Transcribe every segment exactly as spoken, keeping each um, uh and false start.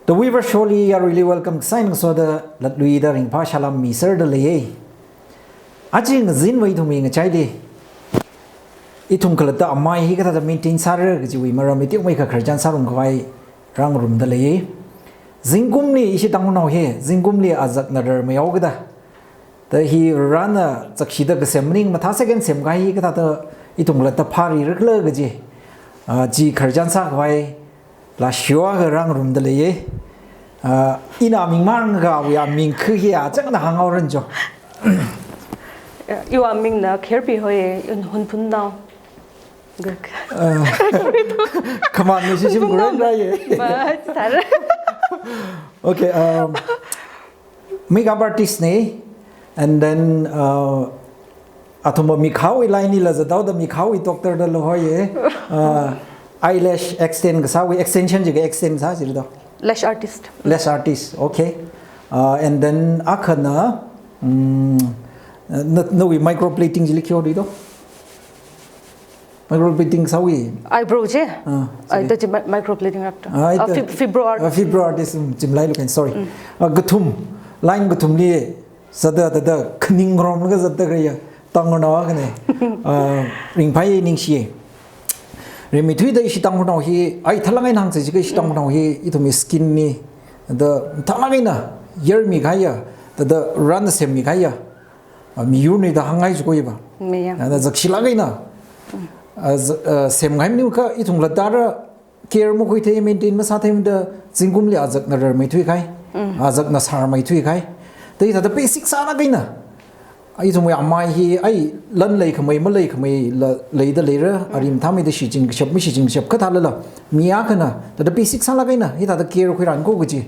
The Weaver Show li yaruili welcome kasā eina ngasoda latluida ringphā salām miserda leiya. Aja ngazinwui ithumwui ngachaili ithum khalatta amai hi kathāda maintain sāra kajiwui maram ithumwui khararchan sārumkhavai rāngarumda leiya. Zingkumli ishi Tangkhulnao hi, zingkumli azakna rarmei haokada. Da hi rāna chakshida kasem maning mathā second semkahai hi kathāda ithum khalatta phārirakhala kaji. Ah, chi khararchan sākhavai lashio akha rāngarumda leiya. Ah, ina ming mang ka awui aming khu hi achangna hānghaoran jo. Iwui amingna Kherpi hoi, in Hunphun nao. Gak. Ah, come on, ni shishim Hunphun nao. Kuren rāya. Ma, sar. Okay, um, makeup artist na, and then, uh, athumva mikhaowui line lila zathaoda mikhaowui doctor dala hoiya. Uh, eyelash extend kasāwui extension jiakha extend sā jilado. Lash artist. Lash artist, okay. Uh, and then akhana, mm, na, nawui microblading jili khi holido? Microblading sāwui. Eyebrow je? Ah, ai, sorry. Ta chi mi-, microblading rāpta. Ah, ai, ah, ta fib-, fibro art. Ah, fibro artist, um, chimlailu kan, sorry. Mm. Ah, kathum, line kathumli, sāda, da, da, khaning romlaga zatda kaya, Tangkhulnao akhana. Ah, ringphāya ningshiya. Rimeithuida ishi Tangkhulnao hi, ai, thalang ai nang chi ka ishi Tangkhulnao hi, ithumwui skin na, da, thalang eina, yarmikahaiya, da, da, rāna semmi kahaiya. Ah, miyurna da hāngngai jikoiva. Miya. Ah, da zakshilaga eina. Ah, z-, ah, semngai maning kha ithum khalatta rā care makhuithei maintain masātheimada zingkumli azakna rarmeithuikahai. Mm. Azakna sārmeithuikahai. Da hithāda basic sālaga eina. Ithumwui amai hi, ai, lan leikhamei, maleikhamei la, leida leira, mm, arim thameida shichin kashap, mashichin kashap kathālala. Mi akhana, thāda basic sālaga eina, hithāda care khuiranko kaji.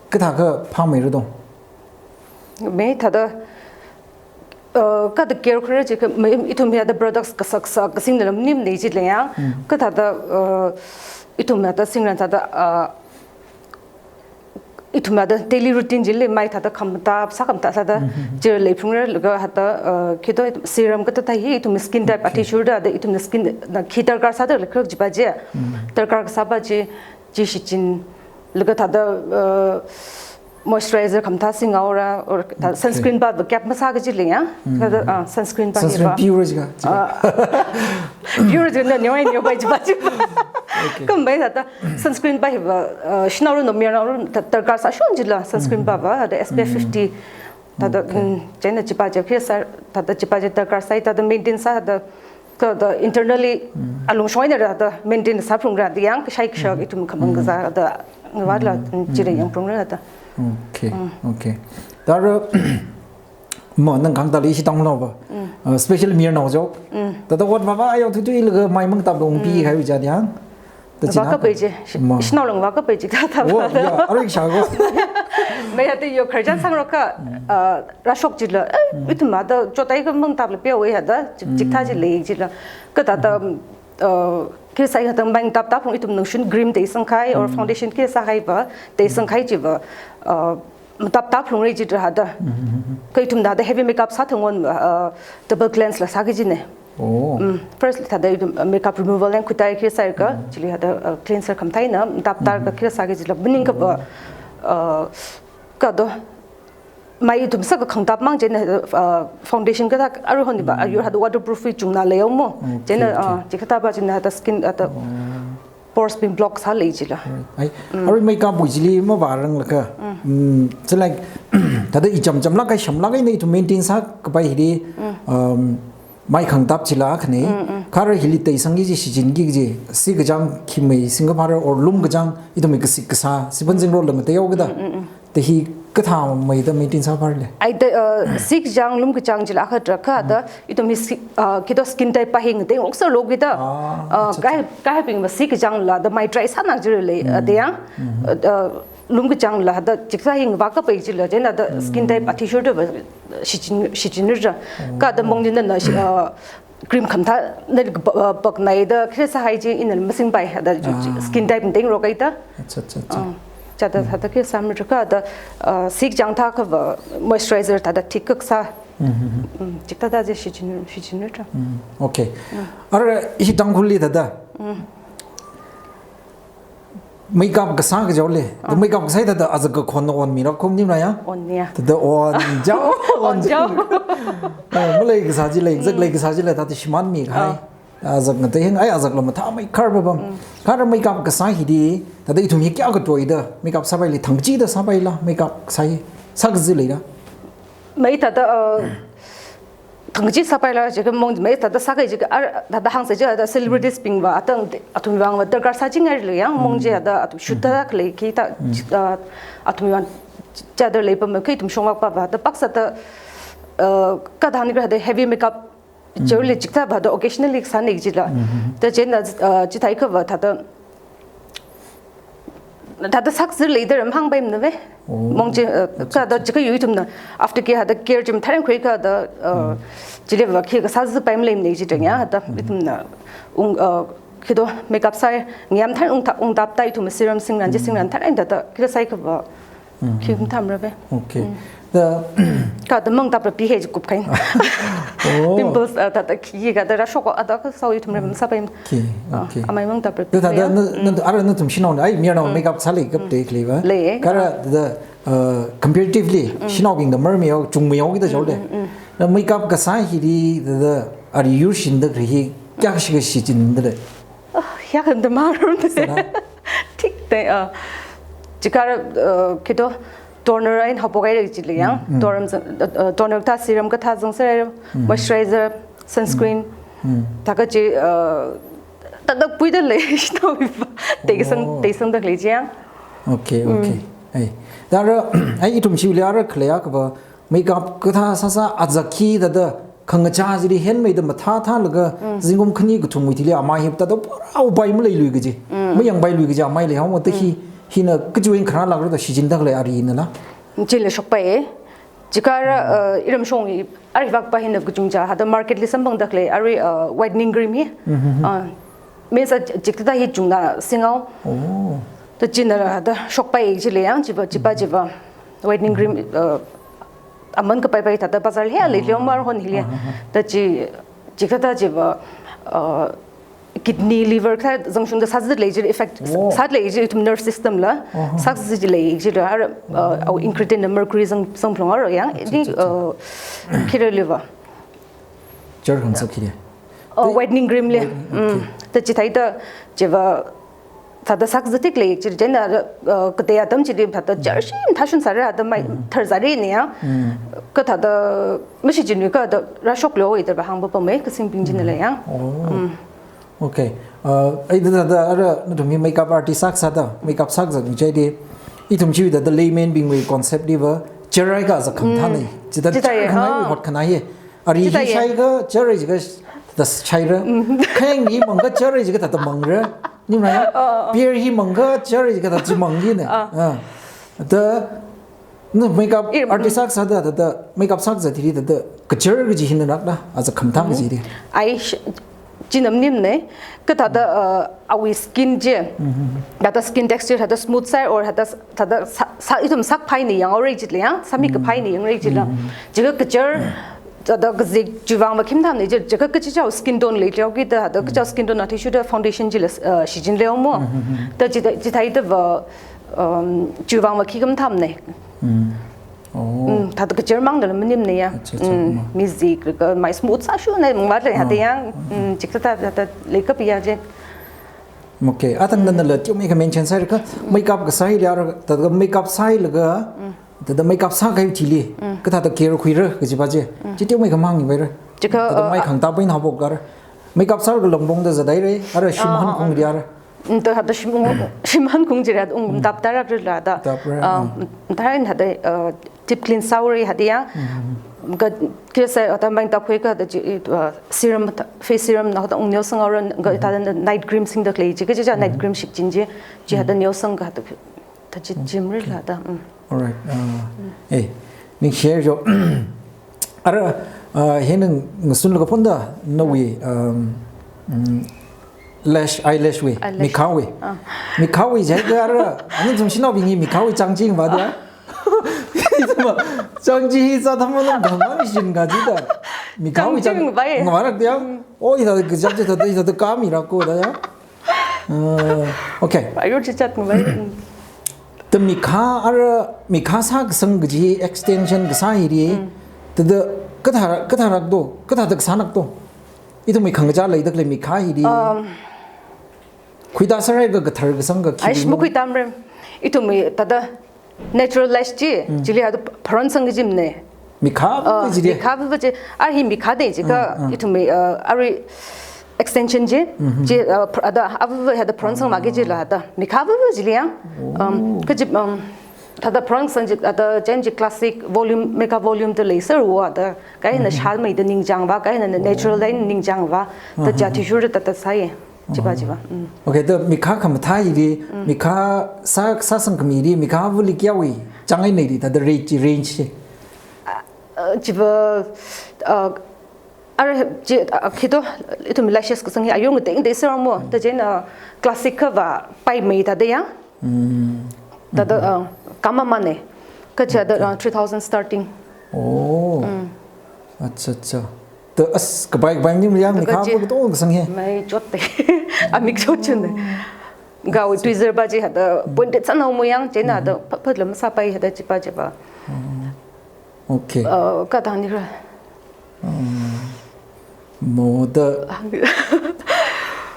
Kathākha phāmeira dong. Mei thāda, uh, kathāda care khuira jiakha, mei ithum hithāda products kasā kasā kasingda lam nim nei jilei ya. Mm. Kathāda, uh, ithum hithāda singran thāda, uh, ithum hithāda daily routine jili mai thāda khamatap, sākhamatap thāda, mm-hmm, jir leiphungra laga hithāda, uh, khi to serum kathāda hi ithum skin type, okay, athishurda, da ithum skin na khi darkar sāda laga jipa je. Mm. Darkar kasāpa je, chi shichinlaga thāda, uh, moisturizer khamathā singhaora, or thāda, okay, sunscreen pa cap masā kaji lei ya. Mm. Thāda, ah, sunscreen pa hi sunscreen pa. Pure jiakha, jiakha. Ah, pure jiakha, na nyoi nyoi pai jipa jipa. Okay. Khamei thāda, sunscreen pa hiva, uh, shanao ro no mayarnao ro thā-, darkar sāshon jila, sunscreen, mm-hmm, pava, thāda S P F, mm-hmm, fifty. Thāda, okay, mm, chieina jipa je khi sā, thāda jipa je darkar sāi, thāda maintain sā, thāda, thāda internally, mm, alungshong eina rāda maintain sāphungra da yang, kashai kashak, mm-hmm, ithum khamang, mm, kasā, thāda ngavātla, mm, mm, chili, mm, yangphungra da. Okay, mm, okay. Thāda, ma, nang khangateili ishi Tangkhulnaova. Mm. Uh, special mayarnao jok. Mm. Thāda ot vava ayao thuithuilaga mai mang tap long pi, mm, khai uja yang. Thāda vākapai je, shi-, ma, shanao lang vākapai je, thāda. Oh, vāda. Ya, arui shako. Mei hithāda yo khararchan sāngarokha, mm, ah, rāshok jila, eh, mm, ithum hithāda chotai khamang tapla pia wei hithāda, chik, mm, chithā jilei jila. Kathāda, mm, uh, khi sāi hithāda mai tap tap phung ithum nangshun cream teisangkahai, or, mm, foundation khi sāhaiva, teisangkahai jiva, uh, matap tap phungra jithāda. Mm-hmm. Kha ithum thāda heavy makeup sāthang ngon, uh, double cleanse la sā kaji ne. Oh. Mm, first thāda ithum, uh, makeup removal yang khutai khi sāi ka, mm, chili thāda, uh, cleanser khamathā eina, tap tar ka, mm-hmm, khi sā kaji la, maningkhava, oh, uh, kathāda, mai ithum sākha khangatap mang chieina, uh, foundation kathā, arui hon hiva, mm, ayur thāda waterproof hi chungna leiya mo. Okay, chieina, okay, uh, chikathāpa chieina thāda skin, thāda, oh, pores bing block sālei jila. Right. Ai, mm, arui makeup wui chili mavāranglakha. Mm. Mm, so like, thāda icham chamlaga, shamlaga eina ithum maintain sākapai hili, mm, um, mai khangatap chila khani. Mm, mm. Kha arui hili teisang kaji shichinki kaji, sik kachāng khi mei singkaphāra or lum kachāng ithumwui kasik kasā, sipan zingrot lam teiyao kada. Mm, mm, mm. Thāda hi kathāmeida maintain sāphāra le? Ai thāda, uh, sik kachāng lum kachāng jila kha thāda, mm, ithum hi sik, uh, khi to skin type pa hi ngateirok sālu kida. Ah, uh, acha, acha. Kahai, kahaibingva sik kachāngla thāda mai dry sāna jira lei, uh, mm, thāda yang. Mm-hmm. Uh, uh, lum kachāngla thāda chikathā hi ngavākapai jila, chieina thāda skin type, mm, athishurda va shichin, shichinra. Oh. Kathāda mong nina na shi-, uh, cream khamathā, na, uh, paknaida khi sāhai chi ina masingpai thāda, ah, skin type ngateirok kaida. Acha, acha, acha. Ah, chithāda, mm, thāda khi sāmira kathāda, uh, sik kachāng thākhava moisturizer thāda thick kasā. Mm-hmm. Mm, chikathāda je shichin, shichinra. Mm, okay. Mm. Arui ishi Tangkhulli thāda. Mm. Makeup kasā kajole. Ah. Makeup kasā thāda azak kakhon onmira kum nimra ya. On ya. Thāda on jao, on jao. Eh, malei kasā jile, zak lei kasā jile, thāda shimānmi kahai. Ah. Azak ngatei heng, ai azak la mathāmei kharba bam. Mm. Kha makeup kasā hili, thāda ithum hi kayākha toida, makeup sāpaili thangkachida sāpaila, makeup kasā hi, sākaji leira. Mai thāda, uh, thangkaji sāpaila, jika mong mai thāda sākai jika, ar, thāda hāngsai jika, thāda celebrities bingva, atang, athumvangva, darkar sāchingai le yang, mong je, thāda, athum shoot thāda khalei khi thā, uh, athumvang, chada lei pam, khi ithum shongvakpava, thāda paksa thā, uh, kathāng ni thāda heavy makeup, Churli chikta bado occasionally sāni jila. Mhm. Ta chena, uh, chithai kava thāda, thāda sākaji leida ram hāngpaimana ve. Oh. Mong je, uh, kathāda chika yu ithumna. After care thāda care jim tharang khui kathāda, uh, chileva khi kasāji paimaleimana jidang ya, thāda ithumna, ung, uh, khido makeup sāi, ngayam tharang ung ta, ung tapta ithum serum singran je singran tharang thāda, khi sāi kava. Mm. Khi kum thamra ve. Okay. Mm. The kathāda mang tapra pihai kup kain. Oh. Pimples, uh, thāda khi kathāda rashok, thāda kasā ithum ram sāpai. Okay, uh, okay. Amai mang tapra the thāda pihai. Na, na, ara nathum shanaona, ai, mirnao makeup sālei kapte khleiva. Lei. Kha thāda, uh, comparatively, shanaobingda marmeo, chungmeo kida jole. Mm, mm, mm. Na makeup kasā hili, thāda, ari yurshinda khri hi, kayākha shichinda le. Oh, ya kan da marum de. Sana? Thik de, uh, chikara, uh, khido toner eina haophok haira jile yang. Mm, mm. Toner zang, uh, uh, toner kathā, serum kathā zangser haira, moisturizer, sunscreen. Mm. Thākachi, uh, thāda puida lei, shanaobiva. Teisang, oh, teisangda lei jang. Okay, okay. Ai. Thāda, ai, ithum chili ara khalei akhava, makeup kathā sāsā azak khi thāda khangachā jili henmeida mathāthālaga zingkum khani kathumwui thili amai hi thāda pura upai maleiluikaji. Mm. Mayangpailuikaji amai leihaowa thā hi, hina kachiwui kharā lakra thāda shichinda khalei arinala. Chila shokpai. Chikara, uh, iramshong i, ari vakpa hina kachungcha, thāda market li samphangda khalei, ari, uh, whitening cream hi. Mhm. Uh, mesa chikta hi chungna singao. Oh. Thā china thāda shokpai jile yang chiva, chiva, chiva. Whitening cream, uh, aman kapaipai thāda bazar hi lei leo mar hon hili. Aha. Thā chi, chikta chiva, uh, kidney, liver kathā zangshungda sāzat lei ji effect, oh, sāzat lei ji ithum nerve system la. Aha. Sāzat lei ji la, uh, au ingredient na mercury zang, zangphalung aro yang. Acha, ini, acha, acha, uh, khira liver. Jar khamsa khira. Oh, whitening cream le. Whitening, mm, okay. Thā chithai thā chiva thāda sākazat thik lei, chi china, uh, katei atam chili thāda jar shim thāshun sāra thāda mai tharzari ni ya. Mm. Kathāda mashichinwui kathāda rashok loi thāda hāngpapamei kasingbing china le ya. Oh. Mm. Okay. Uh, ai thāda ara nathum hi makeup artist sākasā thā, makeup sākazat ni chai di, ithum chiwui thāda layman bingwui concept diva, jar ai kazat khamathānei. Mm. Chithāda chithai, jar khangai, ah, hotkhana hi. Ari hi chithāya. Shaiga, jar ai jiakha thāda shaira. Mm. Khayang hi mangakha jar ai jiakha thāda mangra. Nimra ya? Oh, oh. Beer hi mangakha jar ai jiakha thāda chi mangi ne. Ah. Ah. Thā, na makeup, i, artist sākasā thā, thāda makeup sākazat thili thāda kajar kaji hina rakda, azak khamathā kaji di. Ai, sh-, chi maningmana, kathāda, uh, awui skin chi. Mhm. Thāda skin texture, thāda smooth sāi or thāda, thāda sā, sā, ithum sākaphai ni yangra jile ya, sāmikaphai ni yangra jila. Mhm. Jiakha kajar, thāda kazik chiwui vangva khi mathāmana ji, jiakha kachichao skin tone lei leo kida, thāda kachichao skin tone athishurda foundation chila, uh, shichin leo mo. Mhm. Thā chithā, chithāda va, um, chiwui vangva khi mathāmana. Mm. Oh. Mm, thāda kajar mangda la maningmana ya. Acha, acha, mm, ma. Mizik, ka, mai smooth sāshuna, mangva le, ah, thāda ya, mm, chikta thāda, thāda leikapi ya je. Okay, athang nana la teomeikha mention sāhaira, makeup kasā hili ara, thāda makeup sāhailaga, mm, thāda makeup sākahai thili, mm, kathāda care khuira, kajiva je. Mm. Chi teomeikha mahāngpaira. Jiakha, thāda, uh, mai khangtā pai na haophok kara. Makeup sālaga langpongda zathaira, ara shim, ah, hankhaung, ah, di ara. Mm, thā thāda shim, shim hankhaung jira, ungkum tapta rakra la thāda. Tapra, ah, mm, thāda thāda, uh, deep clean sāhaira thāda ya. Mm. Ka, kisa thāda mai tapkhui kathāda chi, uh, serum thā, face serum na thāda ung neosang haora, ka thāda night cream singda khalei chi, kachichā night cream shichin chi, chi thāda neosang kathāda, thāda chi, okay, chimra la thāda. Mm. All right. Uh, eh, ningshi jo. Ara, uh, hina ngasunlaga phonda nawui, um, mm, lash, eyelash wui, eyelash, mikhawui. Ah. Mikhawui jiakha ara, nathum shanaobing hi mikhawui changching va da. Changching hi sā thamma nam dhamma mishin ga jida. Mikhawui chang, changching va ye. Ngavarak dia. Mm. Oh, ita ga jang jida, ita ga mi ra ko da ya. Uh, okay. Ayur chichat ngai. The mikha ara mikha sākasang kaji extension kasā hili. The the kathara kathara do kathara kasānak do. Ithumwui khangachā leida khalei mikha hili. Um, Khuida sārai ka kathar kasang ka. Aish, khi makhuitamrem. Ithumwui thāda natural lash chi, chili hāda pharon sang kajimne. Mikha Uh, chi de. Mikha va chi, a hi mikha de chi ka, Uh, uh. Ithumwui, uh, arui extension chi, chi, uh, pr- ada, ava hāda pharon sang ma kaji la hāda. Mikha va chili yang. Um, kaji, um, thāda pharon sang chi, hāda chen chi classic volume, mega volume da lei sir wa hāda. Kaina shal mai da ningchang va, kaina natural line ningchang va. Da jati shur da da sai. Chiva, chiva. Mm. Okay, the mikha khamathā hili, mikha sā sāsang khami hili, mikha vali kayāwui chang ai nei hili, the range, range chi. Uh, chiva, uh, ara chi, uh, khito, ithum lashes kasang hi ayong deng deng sir mo. The jen, uh, classic va pai mai thāda yang. Thāda, uh, kama mane. Kacha da, uh, three thousand starting. Oh. Acha acha. The as kapai kapai ni yang mikha chi. Ko to kasang he. Mai chot te. A mix chot chun. Ga tweezer va chi hāda point de tsana mo yang chena hāda pha pha lam sa pai hāda chiva chiva. Okay. Uh, ka thang ni ra. Mo the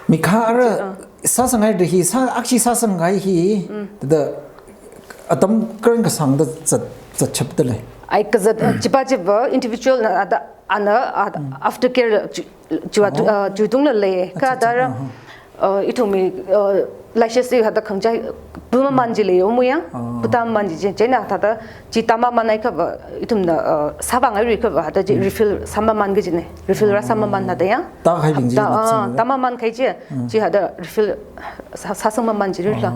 mikha ara sāsang ai de hi sā akshi sāsang ai hi the atam kren kasang da zat zat chap da lei. Ai kazat, uh, chiva chiva individual na ada ana ada aftercare chi- chiva, uh, chitung la lei. Ka Acha, acha, da ra, uh-huh. Uh, ithumwui, uh, lashes hi hāda khangachā puma man chi lei omu yang. Oh. Putam man chi chena thāda chi tama man ai ka va ithumna, uh, sāvang ai ri ka va hāda chi refill sāma man kajine. Refill ra sāma man hāda yang. Ta khai bing chi Ta, na uh, sāma. Tama man khai chi, chi hāda refill sā, sāsang ma man chi ri la.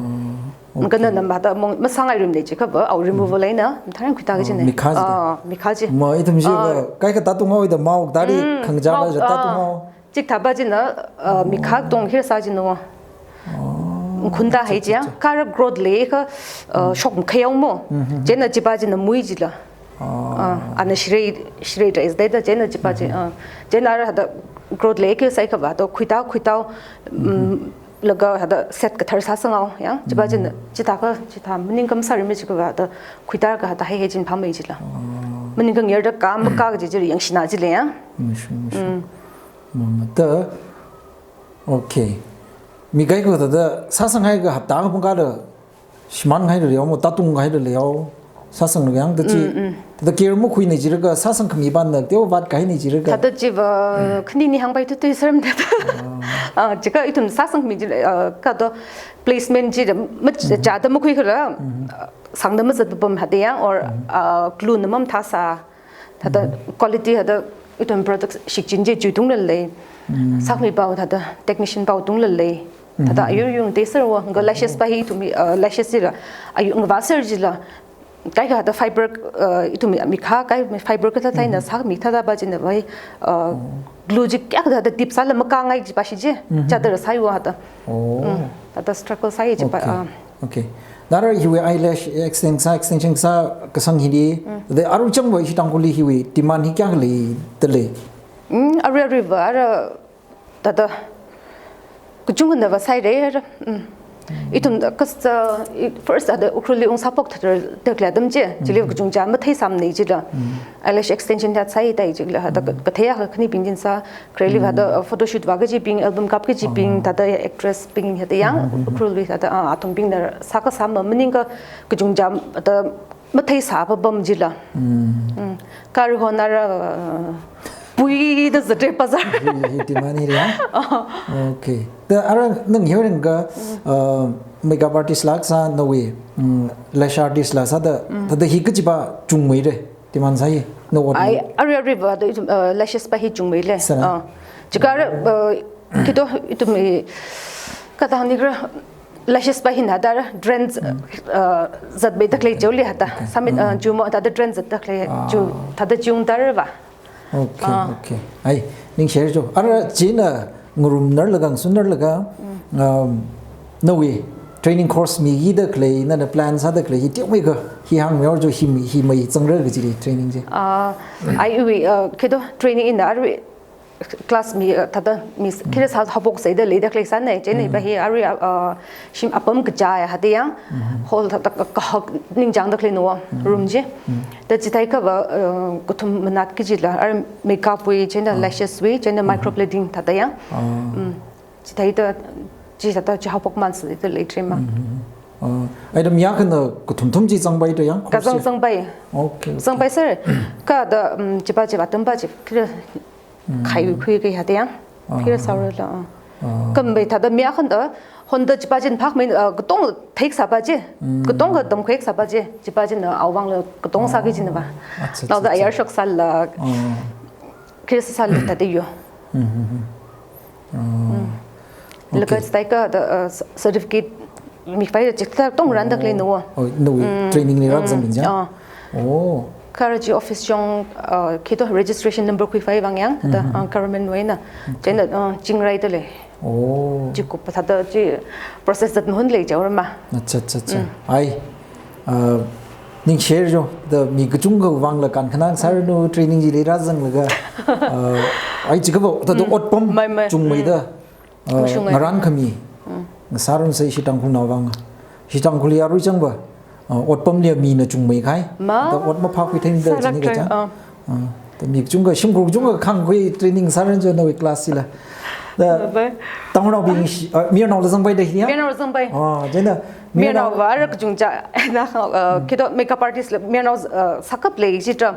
Oh, okay. Kana nam hāda mong masang ai rim ne chi ka va au removal ai na. Tharan khuita kajine. Oh, mikha chi. Ah, mikha chi. Ma ithum chi va kai ka tatung au da mau da ri khangachā va mau, ja tatung ah. Au. Chik thaba china, uh, mikha tong hir sā china wa. Khunda hai chiang, kara growth lei ka, uh, shok khayong mo. Chena chiva china mui chila. Uh, ana shirei, shirei dra is data chena chiva chi, uh, chena ara hāda growth lei ka sai ka va to khuita, khuita, um, laga hāda set kathar sāsang au, yang. Chiva china, chita ka, chita, maning kam sari me chika va to khuita ka hāda hai hai chin pha mai chila. Maning ka ngir da ka, ma ka ka chi chi yang shina chile, yang. Mama ta, okay. Mi kaikho thāda sāsang hai ka hapta ka pung ka da shimān hai da leo mo, tatung hai da leo. Sāsang yang da chi. Thāda care makhui ne jira ka sāsang khami ban da teo vat kai ne jira ka. Thāda chiva khani ni hang bai tu tu serem da. Ah, chika ithum sāsang khami jira, ah, ka to placement jira ma cha da makhui kara. Sang da mazat bom hāda yang or, ah, glue na mam thasa. Thāda quality hāda ithum product shikchin chi chitung la lei. Sākhami pao thāda technician pao tung la lei. Thāda ayur yung te sir wa nga lashes va hi ithum, uh, lashes chila. Ayur nga va sir chila. Kai ka hāda fiber, uh, ithum mikha kai fiber ka thāda na sākhami thāda va china va, uh, glue chi kya ka hāda tip sāla ma ka ngai chi va shi chi. Cha da sai wa hāda. Oh. Hāda struggle sai chi va. Okay. Okay. Nara hiwui eyelash extend sā, extension sā kasang hili. The aru chang va ishi Tangkhulli hiwui demand hi kya lei, da lei. Mm, aru aru va ara thāda kachungana va sai re ara. Mm. Ithum da kas ta, i- first ada Ukhrulli ung sāpok thāda tekla dam chi. Chili kachungcha mathei sam nei chila. Eyelash extension da sai tai chila hāda ka- kathei ya ka khani bing jin sā. Khareli hāda, uh, photoshoot va kaji bing, album kap kaji bing, thāda ya actress bing hāda yang, Ukhrulli hāda, ah, athum bing na sā ka sā ma maning ka kachungcha da mathei sā pa bam chila. Mm. Kari ho nara, uh, pui da zatre bazar. Hi, hi demand hi ya? Okay. Da ara nang hearing ka, uh, makeup artist la sā na we, mm, lash artist la sā da, thāda hi kaji va chungmei re. Demand sāi, na what? Ai, ari ari va da ithum, uh, lashes va hi chungmei le. Sana. Ah. Chikar, uh, kito ithum i kata ni kra lashes va hi na dar drain, uh, zat bei tak le joli hāda. Samit, uh, jumo thāda drain zat tak le ju thāda jung dar va. Okay, okay. Ai, ning share jo. Ara china ngarum nar laga, sun nar laga, um, na we training course mi yi da khalei, na na plan sā da khalei, hi tiong mi ka, hi hang mi or jo hi mi, hi mai chang ra ka chili training chi. Ah, ai ui, uh, kito training in da arui class mi, uh, thāda mi s-, khira sā haophok sāda leida khalei sāna, chieina pa hi arui, uh, shim apam kachāya hāda yang, hall thāda ka, kahak ningchāngda khalei no, room chi. Da chithākha va, uh, kathum manat kajila, arui makeup wui, chieina lashes wui, chieina microblading thāda yang. Mm. Chithāda, chithāda chi haophok man sāda leidalei ma. Uh, ai dam ya khana kathum thum chi zangpaida yang? Kazang zangpai. Okay, okay. Zangpai sir. Kha da, um, chipa chipa atam pa chi, khira khai khui kaya hāda yang. Khira sāra la. Khambai thāda mi akhana, honda chipa china phākmei, uh, katong theiksāpa chi. Katong katam khuiksāpa chi. Chipa china, uh, awangla katong sāki china va. Acha, acha, acha. Naoda ayar shoksāla. Khira sāla thāda yo. Laga Okay. chithākha da, uh, c-, certificate mikhavai chithā tong rānda khalei no. Oh, no, training li rāzang bing ja? Ah. Oh. Kha arui chi office chong, uh, khi to registration number khuikhavai vang yang, da, uh, government wuina. Chieina, uh, chingrai dalei. Oh. Chikup thāda chi process zat mahon lei jaora ma. Acha, acha, acha. Ai, uh, ningshi jo, da mi kachungkha vangla kankhanā sāranu, training chili rāzanglaga, uh, ai chikha va, thāda otpam Mai, mai. chungmeida, uh, Mashungai. ngarān khami. Sāranu sai ishi Tangkhulnao vang. Ishi Tangkhulli arui chang va, uh, otpamli mina chungmei kahai. Ma. Da ot maphākhui theida Sālak chini kachang. trai, uh. Uh, da mi kachungkha, shimkhur kachungkha khangkhui training sāran jo nawui class chila. Da Bye. Tangkhulnaobing shi, uh, mayarnaola zangpaida hiya? Mayarnao zangpai. Ah, chieina Mayarnao va arui kachungcha, na, uh, khi to makeup artist la, mayarnao, uh, sākap lei chitra.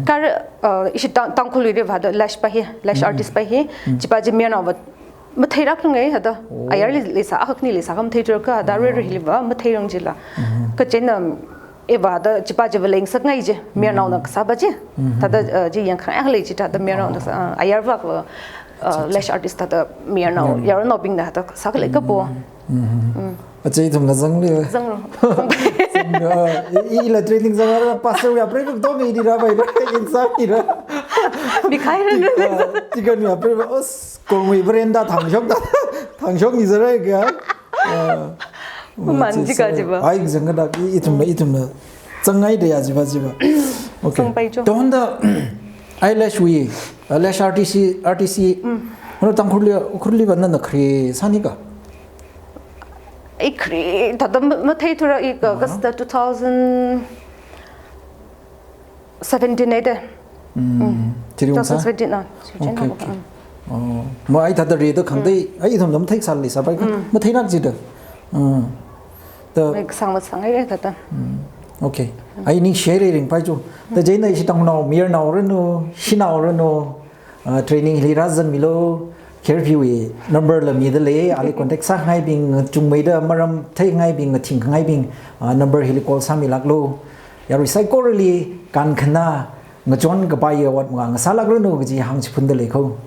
Kha arui, uh, ishi Tang-, Tangkhulli va da lash pa hi, lash artist pa hi, chipa chi mayarnao va matheilākngai hāda. Oh. Ayarli leisā, akhakni leisā kha matheithura kha, da arui arui hili va matheirang chila. Kha chieina, um, iva da chipa chi va lengsakngai chi, mayarnaona kasāpa chi. Thāda, uh, chi yangkhangai lei chithāda mayarnaona sā, uh, ayar va, uh, Acha, acha. lash artist thāda mayarnao, Mayarnao. yarnaobingna thāda sākhalei kapo. Acha, ithumla zangli. Zanglu. Zang, uh, i, ila training zangla pastor ya pray to me di ra bai, yin sa di ra. Mikhaira. Uh, tikan ya pray, os, kongwui veranda thangshok da, thangshok ni zarai kya. Uh, Man chi jiakha sai. jiva. Ai, zangkada, i, ithumla, ithumla. Zangngaida ya jiva, jiva. Okay. Zangpai jo. Tonda, ai lash wui, uh, lash artist, artist. Hono Tangkhulli, Ukhrulli va nana khare sāni ka? I khare, thāda ma, matheithura i ka, Ah. kasta two thousand seventeen ai de. Mm. Mm. Tiri ungsa? two thousand seventeen, ah, Okay, seventeen, okay. mm. Oh, ma ai thāda rida khangatei, ai ithumla matheisāli sāpai ka, matheinak jida. Mm. Da Mai kasang masang ai thāda. Mm. Okay. Ai ningshi ringpai jo. Da chieina ishi Tangkhulnao, mayarnao ranu, shanao ranu, uh, training li rāzangmilu, Kherpiwui number la midalei, ali contact sāngaibing, chungmeida maram theingaibing, theingaibing, uh, number hili call sāmilāklu. Yarui saikorali kankhana, ngachon kapai ya ot manga ngasālākranu kaji hāngchiphundalei ko.